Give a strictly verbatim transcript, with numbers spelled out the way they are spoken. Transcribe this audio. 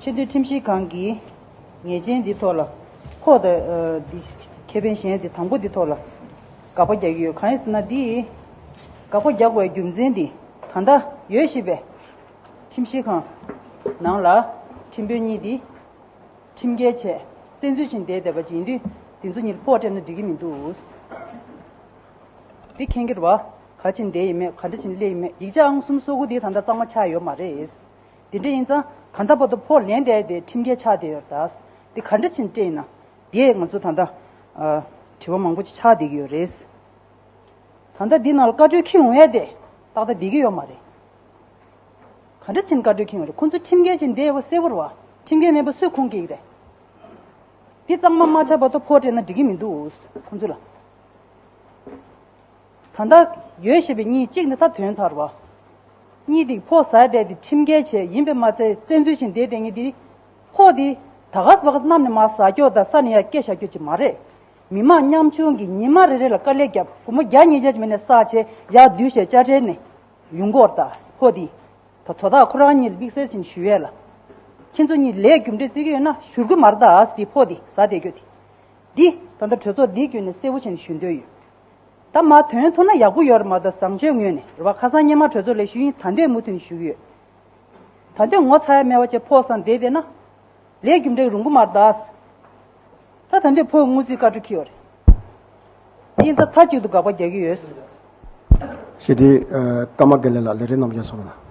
སྤྱི་འཐུས་ཁྲིམས་ཞིབ་ཁང་གིས་ཉེས་ཅན་འདི་ཐོག་ལ་ཕོགས་དང་ཨ་འདི་ཁེ་ཕན་གཞན་འདི་དང་པོ་འདི་ཐོག་ལ་དགག་པ་རྒྱག་གི་ཡོད། གང་ཡིན་ཟེར་ན་འདི་དགག་པ་རྒྱག་དགོས་རྒྱུ་མཚན་འདི་ད་ལྟ་ཡོད་བཞིན་པའི་ཁྲིམས་ཞིབ་ཁང་ནང་ལ་ཁྲིམས་དཔོན་གཉིས་འདི་ཁྲིམས་འགལ་བྱས་བཙན་འཛུལ་བྱས་བསྡད་བསྡད་པ་ཅིག་ཡིན་དུས་འདི་ཚོ་གཉིས་ལ་ཕོགས་སྤྲད་ན་འགྲིག་གི་མི་འདུག་འདི་མཁྱེན་གྱི་རེད་བ། ག་ཅིག་བསྡད་ཡིན་མེད་ག་འདྲ་ཅིག་སླེབས་ཡིན་མེད་ཡིག་ཆ་ཨང་གསུམ་སོ་དགུ་འདི་ད་ལྟ་གཙང་མ་ཆགས་ཡོད་མ་རེད། དེ་འདྲ་ཡིན་ཙང་ད་ལྟ་བར་དུ་ཕོགས་ལེན་བསྡད་དེ་ཁྲིམས་འགལ་ཆགས་བསྡད་ཡོད་རེད་ད། དེ་ག་འདྲ་ཅིག་སྤྲད་ཡིན་ན། དེ་ང་ཚོ་ད་ལྟ་ཨ་དྲི་བ་མང་པོ་ཅིག་ཆགས་བསྡད་ཀྱི་ཡོད་རེད། ད་ལྟ་འདི་ནང་ལ་བཀའ་འཁྲོལ་འཁྱེར་འོང་ཡ་དེ་ཏག་ཏག་བསྡད་ཀྱི་ཡོད་མ་རེད། ག་འདྲ་ཅིག་བཀའ་འཁྲོལ་འཁྱེར་འོང་རེད། ཁོང་ཚོ་ཁྲིམས་འགལ་ཅིག་བསྡད་ཡོད་པ་གསལ་པོ་རེད་བ། ཁྲིམས་འགལ་མེད་པ་སུས་ཁུངས་སྐྱེལ་གྱི་རེད། འདི་གཙང་མ་མ་ཆགས་བར་དུ་ཕོགས་སྤྲད་ན་འགྲིག་གི་མི་འདུག་ཁོང་ཚོ་ལ། ད་ལྟ་ཡོད་ཞེས་པའི་གཉིས་གཅིག་ནི་ད་ཐོན་ཚར་བ། གཉིས་དེ་ཕོགས་ཟ་བསྡད་དེ་ཁྲིམས་འགལ་བྱས་ཡིན་པས་མ་ཚད་བཙན་འཛུལ་བྱས་བསྡད་བསྡད་མཁན་དེ་ཕོགས་དེ་ད་ག་ཟེ་བ་ག་གནམ་ནས་མར་ཟག་རྒྱུ་དང་ས་ནས་ཡར་སྐྱེལ་བཞག་རྒྱུ་ཅིག་མ་རེད། མི་མང་ཉམ་ཆུང་གིས་ཉི་མ་རེ་རེ་ལ་དཀའ་ལས་བརྒྱབ་སྒོར་མོ་བརྒྱ་ཉིས་བརྒྱ་ཅིག་མིན་ནས་བསགས་བྱས་ཡར་བསྡུས་བྱས་དཔྱ་ཁྲལ་ནས་ཡོང་གི་ཡོད་རེད་ད། ཕོགས་དེ་ད་དོ་བདག་ཁོ་རང་གཉིས་ལ་དམིགས་བསལ་ཅིག་ཞུ་ཡས་ལ། ཁྱེད་ཚོ་གཉིས་ལས་རྒྱུ་འབྲས་བརྩི་གི་ཡོད་ན་བཞུར་གི་མ་རེད་ད། དེ་ཕོགས་དེ་ཟ་བསྡད་རྒྱུ་དེ། འདི་ད་ལྟ་གྲོས་ཚོགས་འདི་བརྒྱུད་ནས་གསལ་པོ་བྱས་ནས་ཞུ་འདོད་ཡོད། ད་མར་ཐོན་ཐུབ་ན་ཡག་པོ་ཡོད་རེད་མ་གཏོགས་བཟང་སྤྱོད་ངོས་ནས་རེད་བ། ཁ་སང་སྔོན་མ་གྲོས་ཚོགས་ལ་ཞུས་ཡིན། ད་འདོད་མུ་མཐུད་ནས་ཞུ་གི་ཡོད། ད་འདོད་ངོ་ཚ་ཡ་མེད་པ་བྱས་ཕོགས་ཟ་བསྡད་བསྡད་ན། ལས་རྒྱུ་འབྲས་རུང་གི་མ་རེད་ད། ད་ད་འདོད་ཕོགས་དངུལ་རྩིས་བཀའ་འཁྲོལ་འཁྱེར་ཡོད་རེད། ཡིན་ཙང་མཐའ་གཅིག་ཏུ་དགག་པ་རྒྱག་གི་ཡོད། ཞེས་དེ་ཨ་ཀརྨ་དགེ་ལེགས་ལགས་ལས་རིམ་རྣམས་རྒྱབ་སོང་ལ།